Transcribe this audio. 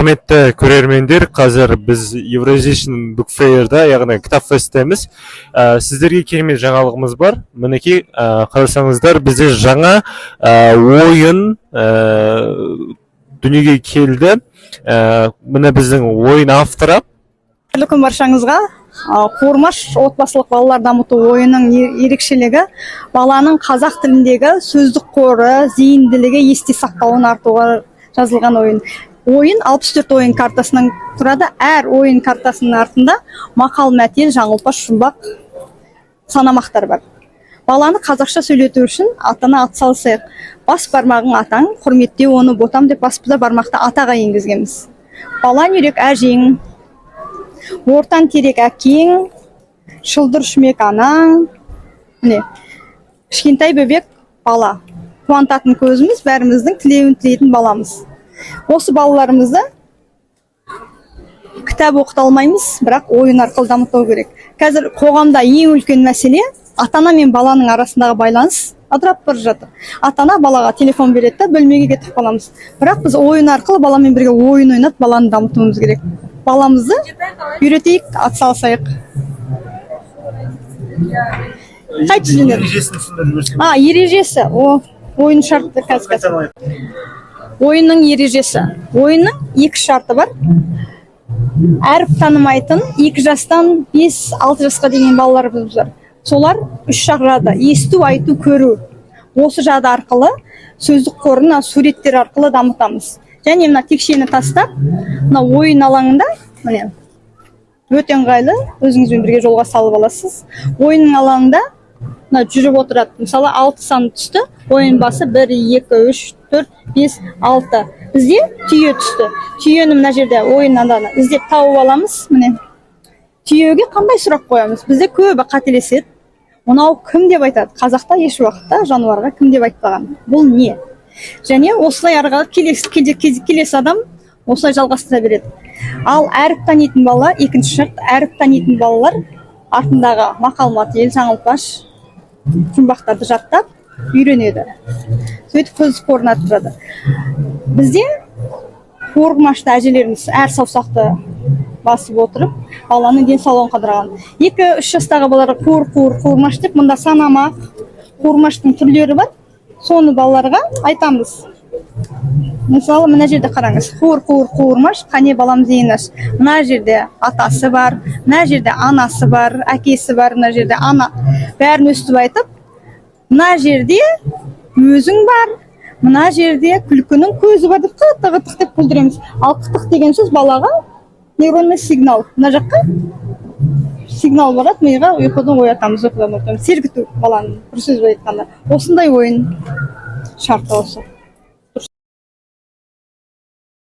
Құрметті көрермендер, қазір біз Eurasian Book Fair'да, яғни Кітап фесттеміз. Сіздерге керемет жаңалығымыз бар. Мінекей, қарасаңыздар, бізде жаңа ойын дүниеге келді. Міне, біздің ойын авторы. Қайырлы күн баршаңызға! Қуырмаш отбасылық балалар дамыту ойынының ерекшелігі баланың қазақ тіліндегі сөздік қоры, зейінділігі, есте сақтауын артуға жазылған ойын. Ойын 64 ойын картасынан тұрады. Әр ойын картасының артында мақал мәтел, жаңылпаш, жұмбақ, санамақтар бар. Баланы қазақша сөйлету үшін ата ана атсалысайық. Бас бармағың атаң, құрметте оны, ботам деп бас бармақты атаға енгізгенбіз. Балан үйрек әжең, ортан терек әкең, шылдыр шүмек анаң. Міне, кішкентай бөбек бала, қуантатын көзіміз, бәріміздің тілеуін тілейтін баламыз. Осы балаларымызды кітап оқыта алмаймыз, бірақ ойын арқылы дамыту керек. Қазір қоғамда ең үлкен мәселе — ата ана мен баланың арасындағы байланыс ыдырап бара жатыр. Ата ана балаға телефон береді да, бөлмеге кетіп қаламыз. Бірақ біз ойын арқылы, баламен бірге ойын ойнап, баланы дамытуымыз керек. Баламызды үйретейік, атсалысайық. Қай түсінеді? Ережесін түсіндіріп жіберсең. А, ережесі. О, ойын шарты. Қазір, қазір. Ойынның ережесі. Ойынның екі шарты бар. Әріп танымайтын 2 жастан 5-6 жасқа дейін балаларымыз бар. Солар үш жақ жады: есту, айту, көру. Осы жады арқылы сөздік қорын мына суреттер арқылы дамытамыз. Және мына текшені тастап, мына ойын алаңында, міне, өте ыңғайлы, өзіңізбен бірге жолға салып аласыз. Ойынның алаңында мына жүріп отырады. Мысалы, алты сан түсті. Ойын басы: бір, екі, үш, төрт, бес, алты. Бізде түйе түсті. Түйені мына жерде ойын ананы іздеп тауып аламыз. Міне, түйеге қандай сұрақ қоямыз? Бізде көбі қателеседі, мынау кім деп айтады. Қазақта еш уақытта жануарға кім деп айтпаған. Бұл не? Және осылай ары қарай келесі адам осылай жалғастыра береді. Ал әріп танитын бала, екінші шарт, әріп танитын балалар артындағы мақал мәтел, жаңылтпаш, жұмбақтарды жаттап үйренеді. Сөйтіп сөз қорын арттырады. Бізде қуырмашты әжелеріміз әр саусақты басып отырып, баланың денсаулығын қадырған. 2-3 жастағы балаларға қуыр, қуыр, қуырмаш деп, мында санамақ, қуырмаштың түрлері бар, соны балаларға айтамыз. Мысалы, мына жерде қараңыз: қуыр, қуыр, қуырмаш, қане, балам, зейін аш. Мына жерде атасы бар, мына жерде анасы бар, әкесі бар, мына жерде ана, бәрін өстіп айтып, мына жерде өзің бар, мына жерде күлкінің көзі бар деп, қытық, қытық деп күлдіреміз. Ал қытық деген сөз балаға нейронный сигнал, мына жаққа сигнал барады миға, ұйқыдан оятамыз, ұйқыдан оятамыз, сергіту баланы, бір сөзбен айтқанда. Осындай ойын шарты осы.